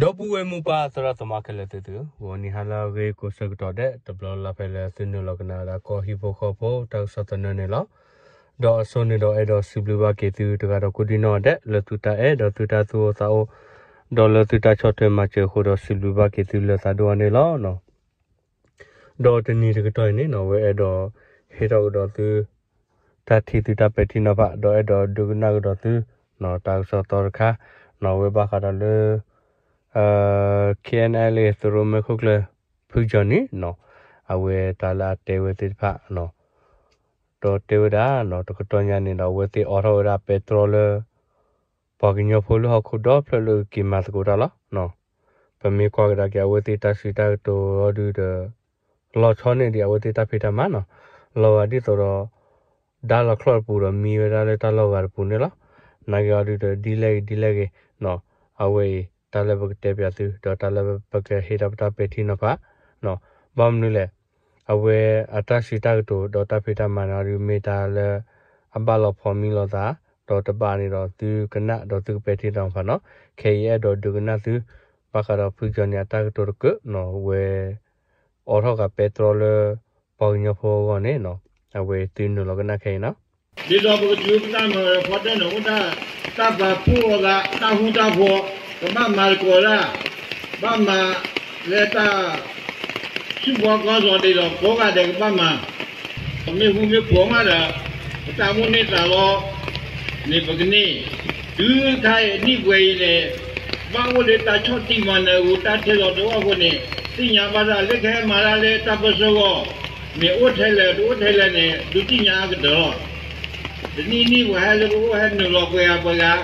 ဒီပုၢ်ဝဲၢ်မိၢ်ပၢ်သရၣ်သမါခဲလၢာ်သ့ၣ်သုဧၢ, ဂီၤနံၤဟါလၢအဂ့ၤကိးဆၢကတီၢ်ဒဲး တဘျီလၢ်လၢ်ဖဲလၢသုနုာ်လီၤကနၣ်ဝဲဒၣ်ကီၢ်ဟံၣ်ဖိဃီဖိတၢ်ကစီၣ်သနၢၣ်န့ၣ်လီၤ. ဒီးအစိန့ၣ်ဒီးအဲၣ်ဒိးစံးဘျုးဘၣ်က့ၤသုတဂၤဒီးကိးဒံနီၢ်ဒဲး လၢသုတၢ်အဲၣ်ဒီးသုတၢ်သူၣ်အိၣ်သးအိၣ်, ဒီးလၢသုတၢ်ဆီၣ်ထွဲမၤစၢၤအဃိဒီးစံးဘျုးဘၣ်က့ၤသုလၢသးဒိၣ်အီၤန့ၣ်လီၤ. ဒီးတနံၤတကတီၢ်အံၤန့ၣ်နီၢ် အဝဲအဲၣ်ဒိးဟ့ၣ်ထီၣ်ကဒီးသု တၢ်ထံၣ်သုတၢ်ပဲာ်ထံနီၤဖး ဒီးအဲၣ်ဒိးဒုးကနၣ်ကဒီးသု တၢ်ကစီၣ်သီတခါ နီၢ် အဝဲဘၣ်ဃးဒီးလၢ KNLA သုးရိၣ်မဲာ်ခိၣ်ကျၢၢ် ဖုကၠီၣ်နံၣ်နီၢ် အဝဲတၢ်လၢအတဲဝဲသ့ၣ်တဖၣ်နီၢ် ဒီးတဲဝဲဒၣ်နီၢ် တကတီၢ်ညါန့ၣ်ဒီး အဝဲသ့ၣ်အိးထီၣ်ဝဲဒၣ်ပဲတြီလၢ ပှၤကညီဖိလၢဟီၣ်ခိၣ်ဒီဖျၢၣ်လၢကက့ၤမၤသကိးတၢ်လီၤ. ပမ့ၢ်ကွၢ်ကဒါက့ၤ အဝဲသ့ၣ်တၢ်စံးတၢ်ကတိၤအီၤဒုးဒီး လီၤဆီန့ၢ်ဒံးအဝဲသ့ၣ်တၢ်ဖံးတၢ်မၤနီၢ် လီၤဂာ်ဒ်သိးဒီး ဒါလီၤချီၣ်တပူၤဒီးမံဝဲဒၣ်လၢတၢ်လီၢ်ဂၤတပူၤန့ၣ်လီၤ. နာ်က့အီၤဒုးဒီး ဒ်လဲၣ်ဂ့ၤဒ်လဲၣ်ဂ့ၤနီၢ် အဝဲအံၤ တၢ်လၢပကတဲပၠးသု ဒီးတၢ်လၢပကဟ့ၣ်ဒီးပတၢ်ပဲာ်ထံနီၤဖးနီၢ် ဘၣ်မနုၤလဲၣ် အဝဲအတၢ်စံးတၢ်ကတိၤဒီးတၢ်ဖံးတၢ်မၤန့ၣ်အီၤဒုး မ့ၢ်တၢ်လၢ အဘၣ်လီၤဖီမံလီၤသး ဒီးတဘၣ်န့ၣ်ဒီးသုကနၣ်ဒီးသုကပဲာ်ထံနီၤဖးနီၢ် ခဲအံၤအဲၣ်ဒိးဒုးကနၣ်သု ဘၣ်ဃးဒီးဖုကၠီၣ်နံၣ်အတၢ်ကတိၤတကၢၢ်နီၢ် ဝဲ အိးထီၣ်ဃာ်ပဲတြီလၢ ပှၤကညီဖိအဂီၢ်န့ၣ်နီၢ် အဝဲသုနုာ်လီၤကနၣ်ခဲအံၤနီၢ် ဒ်သိးပကထုးပတၢ်မၤဖီတၢၢ်န့ၣ် အိၣ်ဒၣ်တၢ်ပာ်ဖှိၣ်အီၤသး တၢ်ဃူတၢ်ဖိး ကဘၣ်မၤသကိးဒၣ် ဘၣ်မၤလၢတၢ် ဆူၣ်ဘီကီၢ်စီၤဒ်သိးကိးဂၤဒဲးကဘၣ်မၤ ပမ့ၢ်ဃူမ့ၢ်ဖိးမးဒီး ပတၢ်အိၣ်မူန့ၢ်သးလီ န့ၣ်ပကန့ၢ် တုၤခါအံၤနံၣ်ပှဲၤအံၤန့ၣ် ဘၣ်အိၣ်လၢတၢ်ဆီၣ်တံၢ်မၤနၢၤအဃိ တၢ်ထဲသိးတအိၣ်အဃိန့ၣ် သ့ၣ်ညါဘၣ်ဒၣ်လၢကဟဲမၤတၢ်လၢတၢ်ပၢဆှၢအဂီၢ် မ့ၢ်အိၣ်ထဲလဲၣ်တအိၣ်ထဲလဲၣ်န့ၣ် ဒုးသ့ၣ်ညါအကတၢၢ်လီၤ. တနံၣ်နံၣ်ပှၤဟဲလၢပအိၣ်ဟဲနုာ်လီၤပှဲၤဂၤပှဲၤဂၤ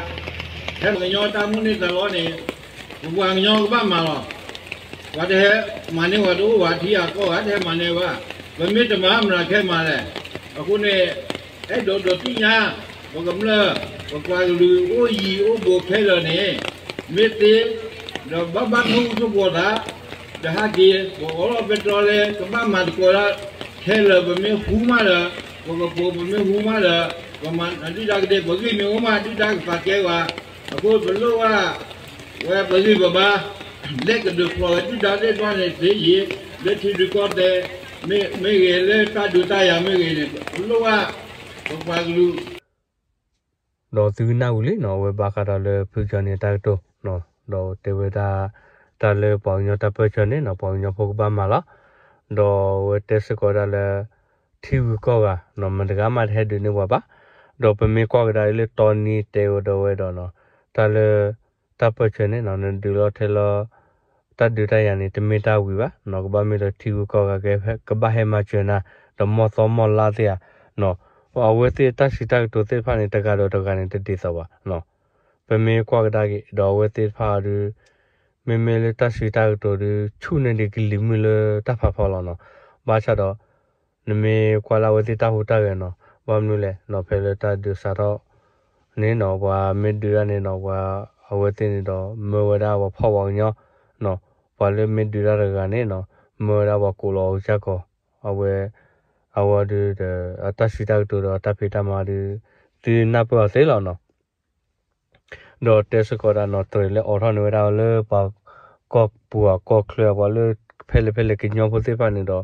ဟဲပှၤကညီတၢ်အိၣ်မူန့ၢ်သးလီန့ၣ် ပပှၤကညီကဘၣ်မၤလီၤ. ပှၤတဟဲမၤန့ၢ်ပှၤတအိၣ်ဘၣ် ထံဂၤကီၢ်ဂၤတဟဲမၤန့ၢ်ဘၣ်. ပမ့ၢ်တမၤမနုၤခဲမၤလဲၣ်. အဃိန့ၣ် အဲၣ်ဒိးဒိးသ့ၣ်ညါ ပကမျၢၢ် ပပှၤကလုာ်အိၣ်ယံၤအိၣ်ဘူးခဲလၢာ်န့ၣ် မ့ၢ်သ့ ဒီးဘၣ်ဘၣ်ထိၣ်ထိၣ်ဖိသး ဒီးဟဲက့ၤ ပအိးထီၣ်ပဲတြီလၢ ကဘၣ်မၤသကိးတၢ်ခဲလၢာ် ပမ့ၢ်ဃူမးဒီး ပကပိာ် ပမ့ၢ်ဃူမးဒီး ပမၤဒုၣ်ဒါကဒဲ ပဂံၢ်မ့ၢ်အိၣ်မး ဒုၣ်ဒါကပာ်ကဲပှၤ အဃိပလိၣ်ဘၣ် ဝဲပဂံၢ်ပဘါ လၢကဒုးဖျိးဝဲဒုၣ်ဒါသ့ၣ်တဖၣ်န့ၣ်သ့ယံၤ လၢထံရူၢ်ကီၢ်သဲး မ့ၢ်ဂ့ၤ လၢတၢ်ဒုးတၢ်ယၤမ့ၢ်ဂ့ၤန့ၣ် ပလိၣ်ဘၣ် ပပှၤကလုာ် ဒီးသုကနၣ်ဝံၤလံနီၤ အဝဲဘၣ်ဃးဒီးလၢဖုကၠီၣ်န့ၣ်အတၢ်ကတိၤ ဒီးတဲဝဲဒၣ် တၢ်လၢပှၤကညီတၢ်ပၢၢ်ဆၢန့ၣ်နီၤ ပှၤကညီဖိကဘၣ်မၤလီၤ. ဒီးအဝဲတဲစ့ၢ်ကီးဝဲဒၣ်လၢ ထံဂုၤကီၢ်ဂၤနီၤ မတၤတဂၤမးတဟဲဒုးန့ၢ်ပှၤဘၣ်. ဒီးပမ့ၢ်ကွၢ်ကဒါအံၤလၢတီနံတဲဝဲဒီးဝဲဒီးနီၤ တၢ်လၢ တၢ်ပၢၢ်ဆၢန့ၣ်နီၤ နဒုးလီၤထဲလၢ တၢ်ဒုးတၢ်ယၤန့ၣ် တမ့ၢ်တၢ်ဝံၤဘၣ်နီၤ ကဘၣ်မ့ၢ်လၢထံဂုၤကီၢ်ဂၤကဘၣ်ဟဲမၤစၢၤနၤ ဒီးမီၢ်သီမီၢ်လါသ့ဧါနီၤ အဝဲသ့ၣ်တၢ်စံးတၢ်ကတိၤသ့ၣ်တဖၣ်န့ၣ် တဂၤဒီးတဂၤန့ၣ် တဒ်သိးဘၣ်နီၤ ပမ့ၢ်ကွၢ်ကဒါက့ၤ ဒီးအဝဲသ့ၣ်တဖၣ်အံၤဒုး မ့မ့ၢ်လၢတၢ်စံးတၢ်ကတိၤဒုး ဆူၣ်န့ၢ်ဒံးကလံၤမုၢ်လၢတၢ်ဖးဖီလီၤနီၤ ဘၣ်ဆၣ်ဒီး နမ့ၢ်ကွၢ်လၢအဝဲသ့ၣ်တၢ်ဟူးတၢ်ဂဲၤနီၤ ဘၣ်မနုၤလဲၣ်နီၤ ဖဲလၢတၢ်ဒုးစးထီၣ်န့ၣ်နီၤ ပှၤမ့ၢ်ဒုးတၢ်န့ၣ်နီၤ ပှၤအဝဲသ့ၣ်န့ၣ်ဒီး မၢဝဲဒၣ်ပှၤဖီၣ်ပှၤကညီနီၤ ပှၤလၢမ့ၢ်ဒုးတၢ်တဂၤန့ၣ်နီၤ မၢဝဲဒၣ်ပှၤကိးလီၤအကစၢ်ကီး အဝဲ အဝဲဒုးဒီး အတၢ်စံးတၢ်ကတိၤဒီးအတၢ်ဖံးတၢ်မၤဒုး သုနၢ်ပၢၢ်အီၤသ့လီၤနီၤ ဒီးတဲစ့ၢ်ကီးဒၣ်နီၢ်တရံးလၢအိးထီၣ်န့ၢ်ဝဲဒၣ်လၢပှၤကီၢ်ပူၤအကီၢ်ချၢ ပှၤလၢဖဲလဲၣ်ဖဲလဲၣ်ကညီဖိသ့ၣ်တဖၣ်န့ၣ်ဒီး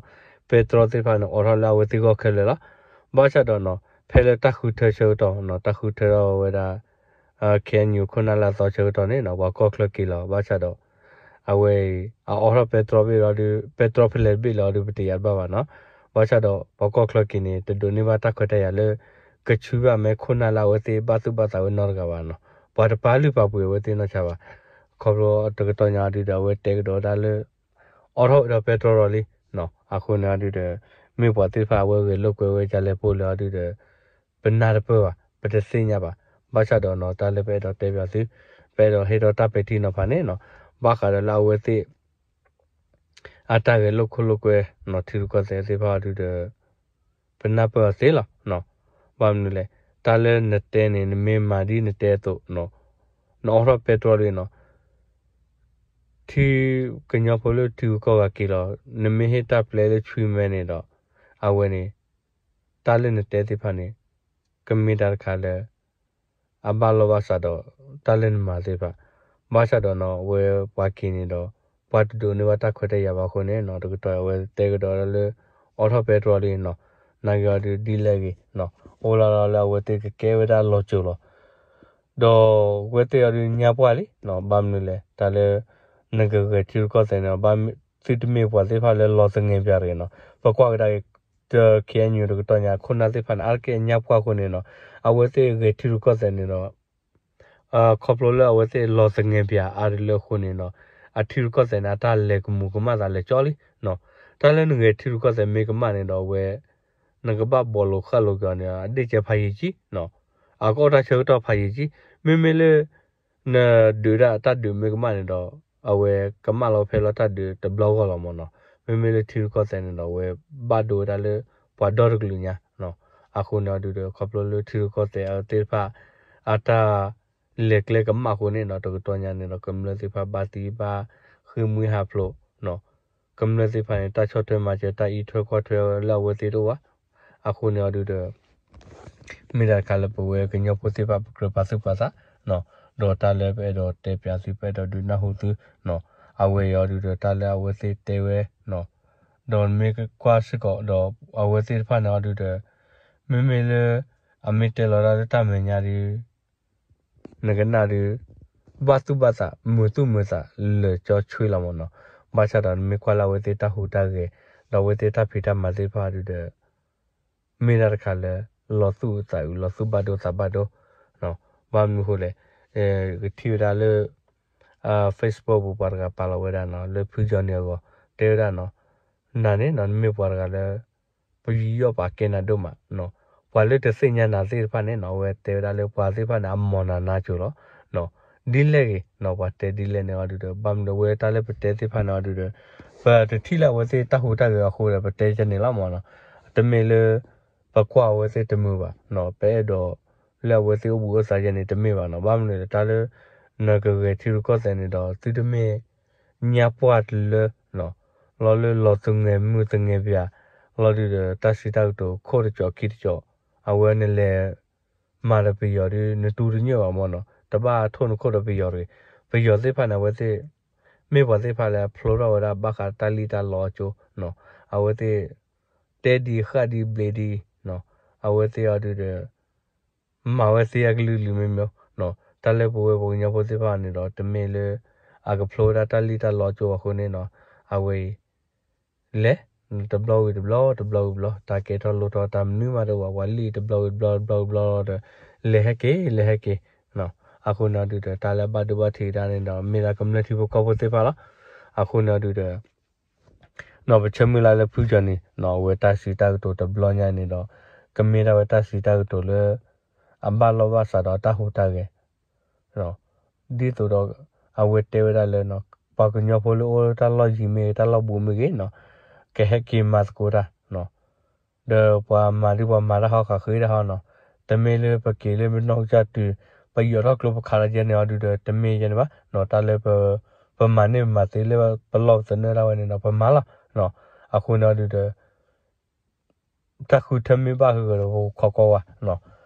ပဲတြီသ့ၣ်တဖၣ်န့ၣ် အိးထီၣ်လၢအဝဲသ့ၣ်ဂီၢ်ခဲလၢာ်လီၤ. ဘၣ်ဆၣ်ဒီးနီၢ် ဖဲလၢတၢ်ဃုထၢဆၢကတီၢ်နီၢ် တၢ်ဃုထၢထီၣ်ဝဲဒၣ် KNU ခိၣ်နၢ်လၢအသီဆၢကတီၢ်န့ၣ်နီၢ် ပှၤကီၢ်ချၢက့ၤလီၤ ဘၣ်ဆၣ်ဒီး အဝဲအံၤ အအိးထီၣ်ပဲတြီဘ့ၣ်လီၤဒုး ပဲတြီဖဲလဲၣ်တဘ့ၣ်လီၤဒုး ပတယၤတဘၣ်ဘၣ်နီၢ်. ဘၣ်ဆၣ်ဒီး ပှၤကီၢ်ချၢက့ၤန့ၣ် တဒိးန့ၢ်ဘၣ်တၢ်ခွဲးတၢ်ယာ်လၢ ကဆှုဘၣ်မဲခိၣ်နၢ်လၢအဝဲသ့ၣ်ဘၣ်သူၣ်ဘၣ်သးဝဲနီတဂၤဘၣ်နီၢ်. ပှၤတပာ်လုၢ်ပာ်ပှ့ၤအဝဲသ့ၣ်နီၢ်ဆါဘၣ်. ခီဖျိတကတီၢ်ညါဒုးဒီး အဝဲတဲကဒီးဝဲဒၣ်လၢ အိးထီၣ်ဝဲဒီးပဲတြီဒီးလံနီၢ်. အဃိန့ၣ်ဒုးဒီး မ့ၢ်ပှၤသ့ၣ်တဖၣ်အဝဲဂဲၤလိာ်ကွဲဝဲဒ်လဲၣ်ပိၢ်လဲၣ်အီၤဒုးဒီး ပနၢ်တပၢၢ်ဘၣ် ပတသ့ၣ်ညါဘၣ်. ဘၣ်ဆၣ်ဒီးနီၢ် တၢ်လၢပအဲၣ်ဒိးတဲပၠးသု ပအဲၣ်ဒိးဟ့ၣ်ဒီးတၢ်ပဲာ်ထံနီၤဖးန့ၣ်နီၢ် ဘၣ်ဃးဒီးလၢအဝဲသ့ၣ် အတၢ်ဂဲၤလိာ်ခိၣ်လိာ်ကွဲနီၢ် ထံရူၢ်ကီၢ်သဲးသ့ၣ်တဖၣ်အီၤဒုးဒီး ပနၢ်ပၢၢ်အီၤသ့လီၤနီၢ်. ဘၣ်မနုၤလဲၣ် တၢ်လၢနတဲန့ၣ် နမ့ၢ်မၤဒ်နတဲအသိးနီၢ် နအိးထီၣ်ပဲတြီလံနီၢ် ထံ ကညီဖိလၢထံဂုၤကီၢ်ဂၤက့ၤလီၤ နမ့ၢ်ဟ့ၣ်တၢ်ပျဲလၢဆွံမဲန့ၣ်ဒီး အဝဲန့ၣ် တၢ်လၢနတဲသ့ၣ်တဖၣ်န့ၣ် ကမ့ၢ်တၢ်တခါလၢ အဘၣ်လိာ်ဘၣ်စးဒီး တၢ်လၢနမၤသ့ၣ်တဖၣ် ဘၣ်ဆၣ်ဒီးနီၤ အဝဲပှၤက့ၤန့ၣ်ဒီး ပှၤတဒိးန့ၢ်ဘၣ်တၢ်ခွဲးတၢ်ယာ်ဘၣ်အဃိန့ၣ်နီၤ တကတီၢ်အဝဲတဲကဒီးလၢ အိးထီၣ်ပဲတြီလံနီၤ, နာ်က့အီၤဒုးဒ်လဲၣ်ဂ့ၤနီၤ, အိၣ်လၢလီၤလၢအဝဲသ့ၣ်ကကဲဝဲဒၣ်လီၤစိၤလီၤ. ဒီးအဝဲသ့ၣ်အီၤဒုးညါပှၢ်လံနီၤ, ဘၣ်မနုၤလဲၣ် တၢ်လၢ နကဂဲၤထံရူၢ်ကီၢ်သဲးန့ၣ် သုတမ့ၢ်ပှၤသ့ၣ်တဖၣ်လၢလီၤသငဲးပၠးတဂ့ၤနီၤ, ပကွၢ်ကဒါက့ၤ တ ခ့ၣ်အဲၣ်ယူၣ် တကတီၢ်ညါ ခိၣ်နၢ်သ့ၣ်တဖၣ်န့ၣ် အါတက့ၢ်အညါပှၢ်အဃိန့ၣ်နီၤ, အဝဲသ့ၣ်ဂဲၤထံရူၢ်ကီၢ်သဲးန့ၣ်ဒီး ခီဖျိလၢအဝဲသ့ၣ်လီၤသငဲးပၠးအါတလၢအဃိန့ၣ်နီၤ, အထံရူၢ်ကီၢ်သဲးန့ၣ် အတၢ်လဲၤကမူၤကမၣ်သးလဲၤကၠီလံနီၤ, တၢ်လၢနဂဲၤထံရူၢ်ကီၢ်သဲးမ့ၢ်ကမၣ်န့ၣ်ဒီးအဝဲ နကဘၣ်ဘှီလိာ်ဃၣ်လိာ်က့ၤအီၤန့ၣ် အဒ့ၣ်ကဲဖးယံာ်ကံနီၤ, အကအီၣ်တၢ်ဆၢကတီၢ်ဖးယံာ်ကံ, မ့မ့ၢ်လၢ နဒုးဒၣ်တၢ်ဒုးမ့ၢ်ကမၣ်န့ၣ်ဒီး အဝဲကမၣ်လီၤဖဲလီၤတၢ်ဒုးတဘျီဂီၢ်လီၤမ့ၢ်နီၤ, မ့မ့ၢ်လၢထံရူၢ်ကီၢ်သဲးန့ၣ်ဒီး အဝဲဘၣ်ဒိဝဲဒၣ်လၢ ပှၤဒီတကလုာ်ညါနီၤ, အဃိန့ၣ်အီၤဒုးဒီး ခီဖျိလၢထံရူၢ်ကီၢ်သဲးအဝဲသ့ၣ်တဖၣ် အတၢ်လဲၤကျဲကမၣ်အဃိန့ၣ်နီၤ, တကတီၢ်ညါန့ၣ်ဒီး ကမျၢၢ်သ့ၣ်တဖၣ်ဘၣ်သံဘၣ်ဃ့ၢ်မှံဟးဖျိးနီၤ, ကမျၢၢ်သ့ၣ်တဖၣ်န့ၣ် တၢ်ဆီၣ်ထွဲမၤစၢၤ တၢ်အံးထွဲကွၢ်ထွဲလၢအဝဲသ့ၣ်တအိၣ်ဘၣ်, အဃိန့ၣ်အီၤဒုးဒီး မ့ၢ်တၢ်တခါလၢပဝဲကညီဖိသ့ၣ်တဖၣ် ပကြၢးပာ်သူၣ်ပာ်သးနီၤ, ဒီးတၢ်လၢပအဲၣ်ဒိးတဲပၠးသု ပအဲၣ်ဒိးဒုးနၢ်ဟူသုနီၤ, အဝဲအံၤအီၤဒုးဒီး တၢ်လၢအဝဲသ့ၣ်တဲဝဲနီၤ, ဒီးမ့ၢ်ကွၢ်စ့ၢ်ကီးဒီး အဝဲသ့ၣ်တဖၣ်န့ၣ်အီၤဒုးဒီး မ့မ့ၢ်လၢ အမ့ၢ်တဲလီၤတၢ်လၢတၢ်မဲာ်ညါဒုး နကနၣ်ဒုး ဘၣ်သူၣ်ဘၣ်သး မုာ်သူၣ်မုာ်သးလၢာ်ကၠီဆွ့လီၤမ့ၢ်နီၤ, ဘၣ်ဆၣ်ဒီးနမ့ၢ်ကွၢ်လၢအဝဲသ့ၣ်တၢ်ဟူးတၢ်ဂဲၤ ဒီးအဝဲသ့ၣ်တၢ်ဖံးတၢ်မၤသ့ၣ်တဖၣ်အီၤဒုးဒီး မ့ၢ်ဒၣ်တခါလၢ လီၤသူၣ်အုးသးအုး လီၤသူၣ်ဘၣ်ဒိသးဘၣ်ဒိ, ဘၣ်မနုၤအဃိလဲၣ်, ကထံၣ်ဝဲဒၣ်လၢ Facebook ပူၤပှၤတဂၤပာ်လီၤဝဲဒၣ်နီၤ လၢဖုကၠီန့ၣ်အဂီၢ် တဲဝဲဒၣ်နီၤ, နၤန့ၣ်နီၤ နမ့ၢ်ပှၤတဂၤလၢ ပယူးယီၣ်ပာ်ကဲနၤဒိၣ်မးနီၤ, ပှၤလၢတသ့ၣ်ညါနၤသ့ၣ်တဖၣ်န့ၣ်နီၤ အဝဲတဲဝဲဒၣ်လၢပှၤသ့ၣ်တဖၣ်န့ၣ် အမီၢ်နၤနါစိၤလီၤ, ဒ်လဲၣ်ဂ့ၤနီၤ ပှၤတဲဒ်လဲၣ်န့ၣ်အီၤဒုးဒီး ဘၣ်မနုၤဝဲတၢ်လၢပတဲသ့ၣ်တဖၣ်န့ၣ်အီၤဒုးဒီး ပတထံၣ်လၢအဝဲသ့ၣ်တၢ်ဟူးတၢ်ဂဲၤအဃိဒီး ပတဲကန့ၣ်လီၤမ့ၢ်နီၤ, တမ့ၢ်လၢ ပကွၢ်အဝဲသ့ၣ်တမုာ်ဘၣ်နီၤ, ပအဲၣ်ဒိး လၢအဝဲသ့ၣ်အိၣ်ဘူးအိၣ်သးယဲန့ၣ် တမ့ၢ်ဘၣ်နီၤ, ဘၣ်မနုၤလဲၣ် တၢ်လၢ နကဂဲၤထံရူၢ်ကီၢ်သဲးန့ၣ်ဒီး သုတမ့ၢ် ညါပှၢ်တလၢနီၤ, လီၤလၢလီၤသငဲးမုာ်သငဲးပၠး, လီၤဒုးဒီးတၢ်စံးတၢ်ကတိၤခိၣ်တကၠီၤခံတကၠီၤ, အဝဲနလဲၤ မၤဒီးပယီၤဒုး နတူၢ်တညိၣ်ဘၣ်မ့ၢ်နီၤ, တဘၣ်ထိၣ်နခိၣ်ဒီးပယီၤတဂ့ၤ, ပယီၤသ့ၣ်တဖၣ်န့ၣ် အဝဲသ့ၣ် မ့ၢ်ပှၤသ့ၣ်တဖၣ်လၢအဖျိထီၣ်ဝဲဒၣ်ဘၣ်ဃးတၢ်လံၣ်တၢ်လီအကၠိနီၤ, အဝဲသ့ၣ် တဲဒ်ဃၣ်ဒ်ဘျ့ဒ်နီၤ, အဝဲသ့ၣ်အီၤဒုးဒီး မၤဝဲသ့အကလုာ်ကလုာ်မ့ၢ်မ့ၢ်နီၤ, တၢ်လၢပဝဲပှၤကညီဖိသ့ၣ်တဖၣ်န့ၣ်ဒီး တမ့ၢ်လၢ အကဖျိဝဲဒၣ်တၢ်လံၣ်တၢ်လီကၠိအဃိန့ၣ်နီၤ, အဝဲအံၤ လဲၤ တဘျီဝံၤတဘျီ တဘျီဝံၤတဘျီ တၢ်ကဲထီၣ်လိၣ်ထီၣ်တၢ်မနုၤမးတအိၣ်ဘၣ်, ပှၤလံၣ်တဘျီဝံၤတဘျီ တဘျီဝံၤတဘျီဒီး လဲၤဟဲက့ၤ လဲၤဟဲက့ၤနီၤ, အဃိန့ၣ်အီၤဒုးဒီး တၢ်လၢအဘၣ်ဒိဘၣ်ထံးတၢ်န့ၣ်ဒီး မ့ၢ်ဒၣ်ကမျၢၢ်ထံဖိကီၢ်ဖိသ့ၣ်တဖၣ်လီၤ, အဃိန့ၣ်အီၤဒုးဒီး နီၤ ပဆၢမုၢ်လၢ်လၢဖုကၠီၤန့ၣ်နီၤ အဝဲတၢ်စံးတၢ်ကတိၤတဘျီညါန့ၣ်ဒီး ကမ့ၢ်ဒၣ်ဝဲတၢ်စံးတၢ်ကတိၤလၢ အဘၣ်လိာ်ဘၣ်စးဒီးတၢ်ဟူးတၢ်ဂဲၤ ဒ်သိးဒီး အဝဲတဲဝဲဒၣ်လၢ ပှၤကညီဖိလၢအိၣ်လၢတၢ်လီၢ်ယံၤမ့ၢ်ဂ့ၤ တၢ်လီၢ်ဘူးမ့ၢ်ဂ့ၤနီၤ ကဟဲက့ၤမၤသကိးတၢ် ဒီးပှၤမၤဒ်ပှၤမၤတၢ်ဟီ ဃးဃ့တၢ်ဟီနီၤ, တမ့ၢ်လၢပက့ၤလၢပနီၢ်ကစၢ်တုၤ ပယီၤထီၣ်ကျိပခးလီၤယဲန့ၣ်အီၤဒုးဒီး တမ့ၢ်ယဲန့ၣ်ဘၣ်နီၤ, တၢ်လၢပ ပမၤန့ၢ်မၤသ့လၢပလီၢ်ပသနၢၣ်ဒၣ်ဝဲန့ၣ်ဒီး ပမၤလီၤနီၤ, အဃိန့ၣ်အီၤဒုးဒီး တၢ်ဃုထၢမ့ၢ်ဘၣ်ဂ့ၤဂ့ၤဒီး ပခိးကွၢ်ဝဲ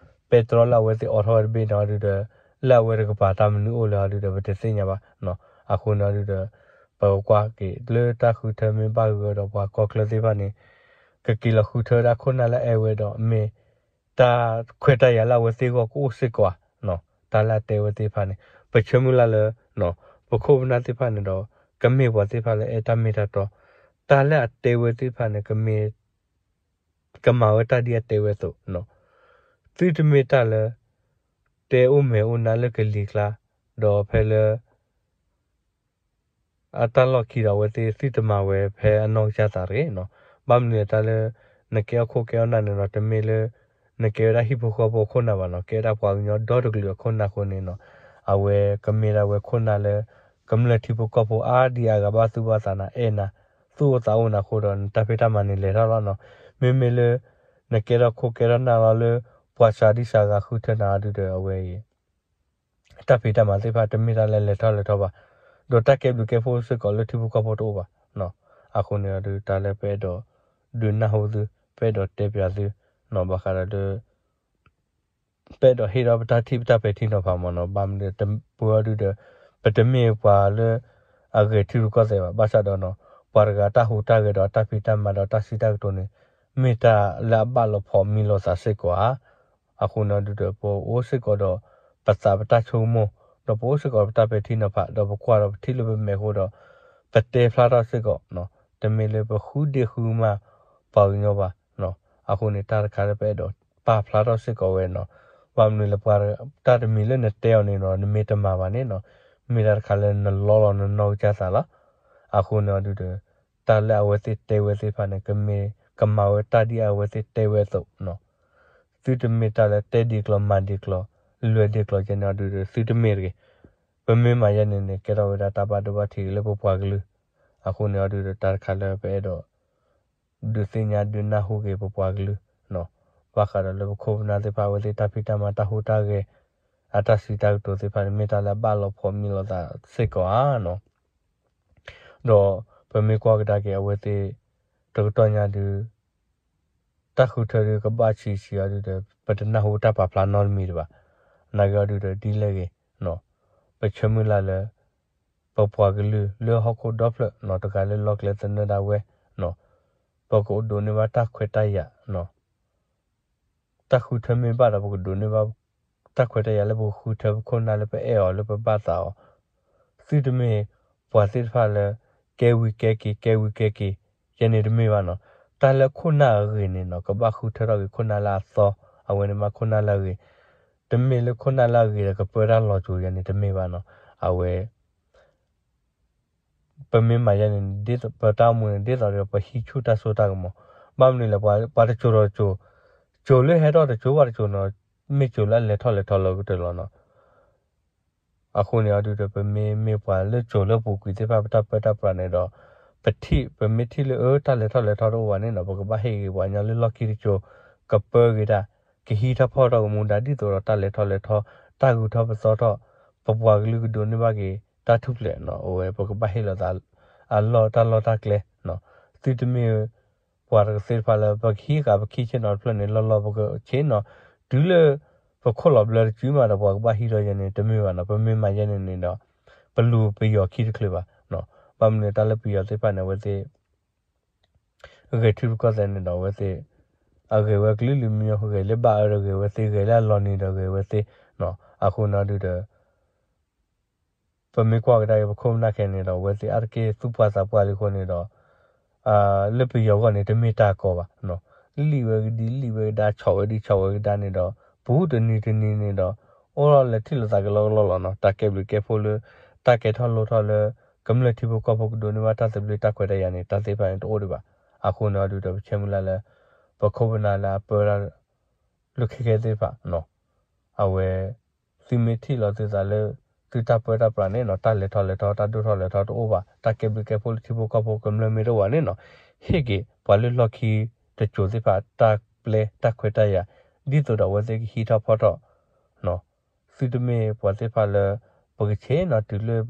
ပဲတြီလၢအဝဲသ့ၣ်အိးထီၣ်ဝဲတဘ့ၣ်န့ၣ်အီၤဒုးဒီး လၢအဝဲတကပၤတၢ်မနုၤအိၣ်လဲၣ်အီၤဒုးဒီး ပတသ့ၣ်ညါဘၣ်နီၤ, အဃိန့ၣ်အီၤဒုးဒီး ပကကွၢ်က့ၤလၢတၢ်ဃုထၢမ့ၢ်ဘၣ်ဂ့ၤဂ့ၤဒီး ပှၤကီၢ်ချၢသ့ၣ်တဖၣ်န့ၣ် ကက့ၤလီၤဃုထၢဝဲဒၣ်ခိၣ်နၢ်လၢအအဲၣ်ဝဲဒီး မ့ၢ်တၢ်ခွဲးတၢ်ယာ်လၢအဝဲသ့ၣ်အဂီၢ်ကအိၣ်စ့ၢ်ကီးဧါနီၤ, တၢ်လၢအတဲဝဲသ့ၣ်တဖၣ်န့ၣ် ပဆၢမုၢ်လၢ်လၢ ပခိၣ်ပနၢ်သ့ၣ်တဖၣ်န့ၣ်ဒီး ကမ့ၢ်ပှၤသ့ၣ်တဖၣ်လၢအဲၣ်တၢ်မ့ၢ်တၢ်တီ, တၢ်လၢအတဲဝဲသ့ၣ်တဖၣ်န့ၣ် ကမ့ၢ် ကမၤဝဲတၢ်ဒ်အတဲဝဲအသိးနီၤ, သုတမ့ၢ်တၢ်လၢ တဲအိၣ်မဲာ်အိၣ်နါလၢကလံၤကျါ, ဒီးဖဲလၢ အတၢ်လီၢ်ခံဒီးအဝဲသ့ၣ် သုတမၤဝဲဖဲအနီၢ်ကစၢ်သးတဂ့ၤနီၤ, ဘၣ်မနုၤလဲၣ် တၢ်လၢ နကဲအခိၣ်ကဲအနၢ်န့ၣ်ဒီး တမ့ၢ်လၢ နကဲဝဲဒၣ်ဟံၣ်ဖိဃီဖိအခိၣ်နၢ်ဘၣ်နီၤ, ကဲဝဲဒၣ်ပှၤကညီဒီတကလုာ်အခိၣ်နၢ်အဃိန့ၣ်နီၤ, အဝဲကမ့ၢ်ဒၣ်ဝဲခိၣ်နၢ်လၢ ကမျၢၢ်ထံဖိကီၢ်ဖိအါဒံအါဂၤဘၣ်သူၣ်ဘၣ်သးနၤ အဲၣ်နၤ သူၣ်အိၣ်သးအိၣ်နၤအဃိဒီး နတၢ်ဖံးတၢ်မၤန့ၣ်လဲၤထီၣ်လီၤနီၤ, မ့မ့ၢ်လၢ နကဲထီၣ်ခိၣ်ကဲထီၣ်နၢ်လီၤလၢ ပှၤစှၤဒံစှၤဂၤဃုထၢနၤအီၤဒုးဒီး အဝဲအံၤ တၢ်ဖံးတၢ်မၤသ့ၣ်တဖၣ် တမ့ၢ်တၢ်လၢလဲၤထီၣ်လဲၤထီဘၣ်, ဒီးတၢ်ကဲဘျုးကဲဖှိၣ်စ့ၢ်ကီးလၢထံဖိကီၢ်ဖိတအိၣ်ဘၣ်နီၤ, အဃိန့ၣ်အီၤဒုး တၢ်လၢပအဲၣ်ဒိး ဒုးနၢ်ဟူသု ပအဲၣ်ဒိးတဲပၠးသုနီၤ, ဘၣ်ဃးဒီးလၢ ပအဲၣ်ဒိးဟ့ၣ်ဒီးပတၢ်ထံၣ်ပတၢ်ပဲာ်ထံနီၤဖးမ့ၢ်နီၤ, ဘၣ်မနုၤ ပဝဲအီၤဒုးဒီး ပတမ့ၢ်ပှၤလၢ အဂဲၤထံရူၢ်ကီၢ်သဲးဘၣ်, ဘၣ်ဆၣ်ဒီး ပှၤတဂၤတၢ်ဟူးတၢ်ဂဲၤဒီးတၢ်ဖံးတၢ်မၤဒီးတၢ်စံးတၢ်ကတိၤန့ၣ် မ့ၢ်တၢ်လၢအဘၣ်လိာ်ဖိးမံလိာ်သးစ့ၢ်ကီးဧါ. အဃိန့ၣ်ဒုးဒီး ပအိၣ်စ့ၢ်ကီးဒီး ပသးပတၢ်ဆိကမိၣ်, ဒီးပအိၣ်စ့ၢ်ကီးပတၢ်ပဲာ်ထံနီၤဖး, ဒီးပကွၢ်ဒီးပထံၣ်လၢပမဲာ်အဃိဒီး ပတဲဖျါထီၣ်စ့ၢ်ကီး, တမ့ၢ်လၢပဃုဒ့ၣ်ဃုမး ပှၤကညီဘၣ်. အဃိန့ၣ် တၢ်တခါလၢပအဲၣ်ဒိးပာ်ဖျါထီၣ်စ့ၢ်ကီးဝဲနီၤ, ဘၣ်မနုၤလဲၣ် ပှၤတၢ်တမံၤလၢနတဲအီၤန့ၣ်ဒီး နမ့ၢ်တမၤဘၣ်န့ၣ်နီၤ, မ့ၢ်တၢ်တခါလၢနလီလီၤနနီၢ်ကစၢ်သးလီၤ. အဃိန့ၣ်အီၤဒုးဒီး တၢ်လၢအဝဲသ့ၣ်တဲဝဲသ့ၣ်တဖၣ်န့ၣ် ကမ့ၢ်ကမၤဝဲတၢ်ဒ်အဝဲသ့ၣ်တဲဝဲအသိးနီၤ. သုတမ့ၢ်တၢ်လၢတဲဒ်ကျိၤမၤဒ်ကျိၤ လဲၤဒ်ကျိၤကဲန့ၣ်အီၤဒုးဒီး သုတမ့ၢ်တဂ့ၤ. ပမ့ၢ်မၤယဲန့ၣ်န့ၣ် ကဲထီၣ်ဝဲဒၣ်တၢ်ဘၣ်ဒိဘၣ်ထံးလၢပပှၤကလုာ်. အဃိန့ၣ်အီၤဒုးဒီး တၢ်တခါလၢပအဲၣ်ဒိး ဒုးသ့ၣ်ညါဒုးနၢ်ဟူက့ၤပပှၤကလုာ်နီၤ, ဘၣ်ဃးဒီးလၢပခိၣ်ပနၢ်သ့ၣ်တဖၣ် အဝဲသ့ၣ်တၢ်ဖံးတၢ်မၤတၢ်ဟူးတၢ်ဂဲၤ အတၢ်စံးတၢ်ကတိၤသ့ၣ်တဖၣ်န့ၣ် မ့ၢ်တၢ်လၢအဘၣ်လိာ်ဖိးမံလိာ်သးစ့ၢ်ကီးဧါနီၤ. ဒီးပမ့ၢ်ကွၢ်ကဒါက့ၤအဝဲသ့ၣ် တကတီၢ်ညါဒုး တၢ်ဃုထၢဒုးကဘၣ်ဆံးဆံးအီၤဒုးဒီး ပတနၢ်ဟူတၢ်ပာ်ဖျါနီတမံၤတဘၣ်. နာ်က့အီၤဒုးဒီး ဒ်လဲၣ်ဂ့ၤနီၤ, ပဆၢမုၢ်လၢ်လၢ ပပှၤကလုာ်လၢဟီၣ်ခိၣ်ဒီဖျၢၣ်နီၤ တဂၤလၢလီၢ်ကျဲသနၢၣ်ဒၣ်ဝဲနီၤ, ပကဒိးန့ၢ်ဘၣ်တၢ်ခွဲးတၢ်ယာ်နီၤ. တၢ်ဃုထၢမ့ၢ်ဘၣ်ဒီး ပကဒိးန့ၢ်ဘၣ် တၢ်ခွဲးတၢ်ယာ်လၢပကဃုထၢပခိၣ်ပနၢ်လၢပအဲၣ်အီၤ လၢပဘၣ်သးအီၤ. သုတမ့ၢ်ပှၤသ့ၣ်တဖၣ်လၢ ကဲဝံၤကဲက့ၤ ကဲဝံၤကဲက့ၤ ယဲန့ၣ်တမ့ၢ်ဘၣ်နီၤ. တၢ်လၢခိၣ်နၢ်အဂ့ၤန့ၣ်နီၤ ကဘၣ်ဃုထၢထီၣ်က့ၤခိၣ်နၢ်လၢအသီ, အဝဲန့ၣ်မ့ၢ်ခိၣ်နၢ်လၢအဂ့ၤ. တမ့ၢ်လၢခိၣ်နၢ်လၢအဂ့ၤဒီး ကပၢတၢ်လီၤစိၤယဲန့ၣ်တမ့ၢ်ဘၣ်နီၤ. အဝဲ ပမ့ၢ်မၤယဲန့ၣ် ပတၢ်အိၣ်မူန့ၣ် ဒ်သိးဒီးပဟံးဆူၣ်တၢ်စိတၢ်ကမီၤ. ဘၣ်မနုၤလဲၣ် ပှၤတစိၤဒီးတစိၤ, စိၤလၢဟဲထီၣ်တစိၤဘၣ်တစိၤနီၤ, မ့ၢ်စိၤလၢအလဲၤထီၣ်လဲၤထီလီၤကတၢၢ်လီၤနီၤ. အဃိန့ၣ်အီၤဒုးဒီး ပမ့မ့ၢ်ပှၤလၢစိၤလၢပူၤကွံာ်သ့ၣ်တဖၣ် ပတၢ်ပၢတၢ်ပြးန့ၣ်ဒီး ပထံၣ် ပမ့ၢ်ထံၣ်လၢ အၢ တၢ်လဲၤထီၣ်လဲၤထီတအိၣ်ဘၣ်န့ၣ်နီၤ ပကဘၣ်ဟ့ၣ်ဂ့ၤပှၤကညီလၢလီၢ်ခံတစိၤ ကပၢက့ၤတၢ် ကဟံးထီၣ်ဖီၣ်ထီၣ်ကမူဒါ ဒ်သိးဒီးတၢ်လဲၤထီၣ်လဲၤထီ တၢ်ဂုၤထီၣ်ပသီထီၣ် ပပှၤကလုာ်ကဒိးန့ၢ်ဘၣ်က့ၤ တၢ်ထူၣ်ဖျဲးနီၤ အဝဲပကဘၣ်ဟ့ၣ်လီၤသး အလီၢ်တၢ်လီၢ်တၢ်ကျဲနီၤ သုတမ့ၢ် ပှၤတကသ့ၣ်တဖၣ်လၢ ပကဟံးဃာ်ပခံဆ့ၣ်နီၤတဖျၢၣ်န့ၣ် လီၢ်လီၢ်ပကဆ့ၣ်နီၤ တုၤလၢ ပခိၣ်လီၤဘျၢတစုမးဒီး ပှၤကဘၣ်ဟံးထီၣ်ယဲန့ၣ် တမ့ၢ်ဘၣ်နီၤ ပမ့ၢ်မၤယဲန့ၣ်န့ၣ်ဒီး ပလူၤပယီၤခံတချုးဘၣ်နီၤ ဘၣ်မနုၤတၢ်လၢပယီၤသ့ၣ်တဖၣ်န့ၣ် အဝဲသ့ၣ် ဂဲၤထံရူၢ်ကီၢ်သဲးန့ၣ်ဒီး အဝဲသ့ၣ် အဂဲၤဝဲကလုာ်လုာ်မံၤ ဂဲၤလၢဘၣ်အၢဒီးဂဲၤဝဲသ့ၣ် ဂဲၤလၢအလီၤနံၤဒီးဂဲၤဝဲသ့ၣ်နီၤ အဃိန့ၣ်ဒုးဒီး ပမ့ၢ်ကွၢ်ကဒါက့ၤ ပခိၣ်ပနၢ်ခဲအံၤန့ၣ်ဒီး အဝဲသ့ၣ်အါတက့ၢ်သူၣ်ပှၢ်သးပှၢ်လံအဃိန့ၣ်ဒီး လၢပယီၤအဂီၢ်န့ၣ် တမ့ၢ်တၢ်ကီဘၣ်နီၤ လံၣ်ဝဲကဒံလံၣ်ဝဲကဒါ ဆီၣ်ဝဲဒံဆီၣ်ဝဲကဒါန့ၣ်ဒီး ပူၤတနံၤတနံၤန့ၣ်ဒီး အိၣ်ထီၣ်လဲၤထံၣ်လိာ်သးက့ၤလီၤကလီလီၤနီၤ တၢ်ကဲဘျုးကဲဖှိၣ်လၢ တၢ်ကဲထီၣ်လိၣ်ထီၣ်လၢ ကမျၢၢ်ထံဖိကီၢ်ဖိကဒိးန့ၢ်ဘၣ်တၢ်သဘျ့တၢ်ခွဲးတၢ်ယာ်န့ၣ် တၢ်သ့ၣ်တဖၣ်န့ၣ်တအိၣ်ဒံးဘၣ် အဃိန့ၣ်အီၤဒုးဒီး ပဆၢမုၢ်လၢ်လၢ ပခိၣ်ပနၢ်လၢအပၢတၢ် လၢခဲခဲသ့ၣ်တဖၣ်နီၤ အဝဲ သုမ့ၢ်ထံၣ်လီၤသုသးလၢ သုတၢ်ပၢတၢ်ပြးန့ၣ်နီၤ တၢ်လဲၤထီၣ်လဲၤထီ တၢ်ဒိၣ်ထီၣ်လဲၤထီတအိၣ်ဘၣ် တၢ်ကဲဘျုးကဲဖှိၣ်လၢထံဖိကီၢ်ဖိကမျၢၢ်မ့ၢ်တအိၣ်ဘၣ်န့ၣ်နီၤ ဟ့ၣ်က့ၤပှၤလၢလီၢ်ခံတစိၤသ့ၣ်တဖၣ် တၢ်ပျဲတၢ်ခွဲးတၢ်ယာ် ဒ်သိးဒီးအဝဲသ့ၣ်ကဟံးထီၣ်ဖီၣ်ထီၣ် သုတမ့ၢ်ပှၤသ့ၣ်တဖၣ်လၢ ပကဆ့ၣ်နီၤတုၤလၢ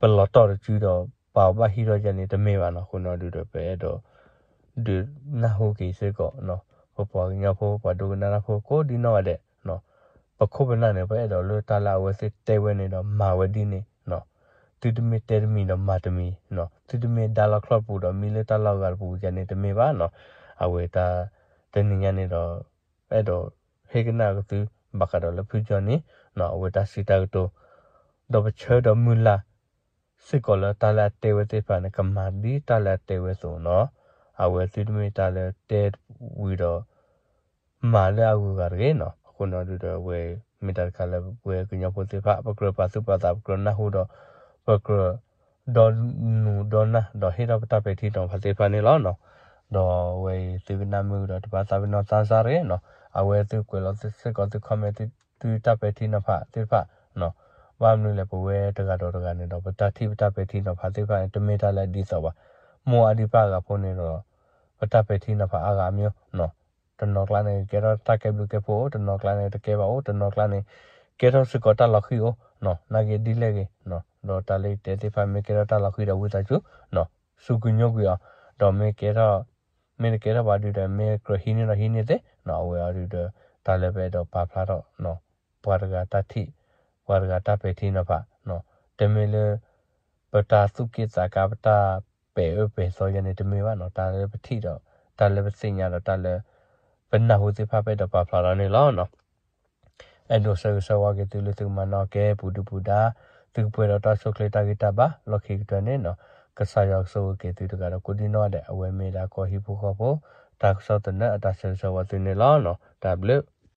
ပလီၤတီၢ်တစုဒီး ပှၤဘၣ်ဟံးထီၣ်ယဲန့ၣ် တမ့ၢ်ဘၣ်နီၤ အဃိန့ၣ်ဒုးဒီး ပအဲၣ်ဒိး ဒုးနၢ်ဟူက့ၤစ့ၢ်ကီး ပပှၤကညီဖိ ပှၤဒိကနၣ်တၢ်ဖိ ကိးဒ်နီၢ်ဂၤဒဲး ပခိၣ်ပနၢ်န့ၣ် ပအဲၣ်ဒိးလၢတၢ်လၢအဝဲသ့ၣ်တဲဝဲန့ၣ်ဒီး မၤဝဲဒ်န့ၣ် သုတမ့ၢ်တဲတမံၤဒီးမၤတမံၤ သုတမ့ၢ်ဒါလီၤချီၣ်ပူၤဒီး မံလၢတၢ်လီၢ်ဂၤတပူၤယဲန့ၣ် တမ့ၢ်ဘၣ်နီၤ အဝဲတၢ် တနံၤညါန့ၣ်ဒီး အဲၣ်ဒိးဟ့ၣ်ကနၣ်က့ၤသု ဘၣ်ဃးဒီးလၢဖုကၠီန့ၣ် အဝဲတၢ်စံးတၢ်ကတိၤ ဒီးပဆၢဒီးမုၢ်လၢ် စ့ၢ်ကီးလၢတၢ်လၢအတဲဝဲသ့ၣ်တဖၣ်န့ၣ် ကမၤဒ်တၢ်လၢအတဲဝဲအသိးနီၤ အဝဲသုတမ့ၢ်တၢ်လၢတဲဝံၤဒီး မၤလၢအဂုၤအဂၤတဂ့ၤနီၤ အဃိန့ၣ်ဒုးဒီး အဝဲမ့ၢ်တၢ်တခါလၢပဝဲကညီဖိသ့ၣ်တဖၣ် ပကြၢးပာ်သူၣ်ပာ်သး ပကြၢးနၢ်ဟူဒီး ပကြၢး ဒီနူၤဒီနၢ် ဒီးဟ့ၣ်ထီၣ်ပတၢ်ပဲာ်ထံနီၤဖးသ့ၣ်တဖၣ်န့ၣ်လီၤနီၤ ဒီးအဝဲအံၤသုကနၣ်မုာ်ဒီး တဘၣ်သးပ့ၤနီၣ်သးစၢ်တဂ့ၤနီၤ အဝဲသုကွဲးလီၤစ့ၢ်ကီးသု comment သုတၢ်ပဲာ်ထံနီၤဖးသ့ၣ်တဖၣ် ဘၣ်မနုၤလဲၣ် ပဝဲတဂၤဒီးတဂၤန့ၣ်ဒီး ပတၢ်ထံၣ်ပတၢ်ပဲာ်ထံနီၤဖးသ့ၣ်တဖၣ်န့ၣ် တမ့ၢ်တၢ်လၢအဒ်သိးဘၣ် မိၢ်အါဒံးပၢ်အဂၤဖိန့ၣ်ဒီး ပတၢ်ပဲာ်ထံနီၤဖးအါဂၤအမျိုးနီၤ တနီၤကျါန့ၣ် ကဲထီၣ်တၢ်ကဲဘျုးကဲဖှိၣ်အိၣ် တနီၤကျါန့ၣ် တကဲဘၣ်အိၣ် တနီၤကျါန့ၣ် ကဲထီၣ်စ့ၢ်ကီးတၢ်လီၤဃံၤအိၣ်နီၤ နာ်က့ဒ်လဲၣ်ဂ့ၤနီၤ ဒီးတၢ်လၢယတဲသ့ၣ်တဖၣ် မ့ၢ်ကဲထီၣ်တၢ်လီၤဃံၤဒီးဝံသးစူၤနီၤ စူၢ်ကညိကွံာ်အီၤ ဒီးမ့ၢ်ကဲထီၣ် မ့ၢ်တကဲထီၣ်ဘၣ်ဒုးဒီး မ့ၢ်ကြၢးဟံးန့ၢ်ဒီးဟံးန့ၢ်သ့နီၤ အဝဲအီၤဒုးဒီး တၢ်လၢပအဲၣ်ဒိးပာ်ဖျါထီၣ်နီၤ ပှၤတဂၤတၢ်ထံၣ် ပှၤတဂၤတၢ်ပဲာ်ထံနီၤဖးနီၤ တမ့ၢ်လၢ ပတၢ်သူၣ်က့ၣ်သးကါ ပတၢ်ပဲာ်အၢပဲာ်သီယဲန့ၣ် တမ့ၢ်ဘၣ်နီၤ. တၢ်လၢပထံၣ်ဒီး တၢ်လၢပသ့ၣ်ညါဒီး တၢ်လၢ ပနၢ်ဟူသ့ၣ်တဖၣ် ပအဲၣ်ဒိးပာ်ဖျါလီၤန့ၣ်လီၤ. အဲၣ်ဒိးဆၢဂ့ၤဆၢဝါက့ၤသုလၢသုကမၤနၢၤက့ၤ ပူၤဒုပူၤဒါ, သုကပှဲၤဒီးတၢ်ဆိၣ်ချ့တၢ်ဂံၢ်တၢ်ဘါ လီၢ်ခံကတၢၢ်န့ၣ်နီၤ. ကစၢ်ယွၤကဆိၣ်ဂ့ၤက့ၤသုတဂၤဒီးကိးဒံနီၢ်ဒဲး အဝဲမ့ၢ်ဒၣ်ကီၢ်ဟံၣ်ဖိဃီဖိ တၢ်ကစီၣ်သနၢၣ်အတၢ်ဆၢဂ့ၤဆၢဝါသုန့ၣ်လီၤ. တၢ်ဘျုး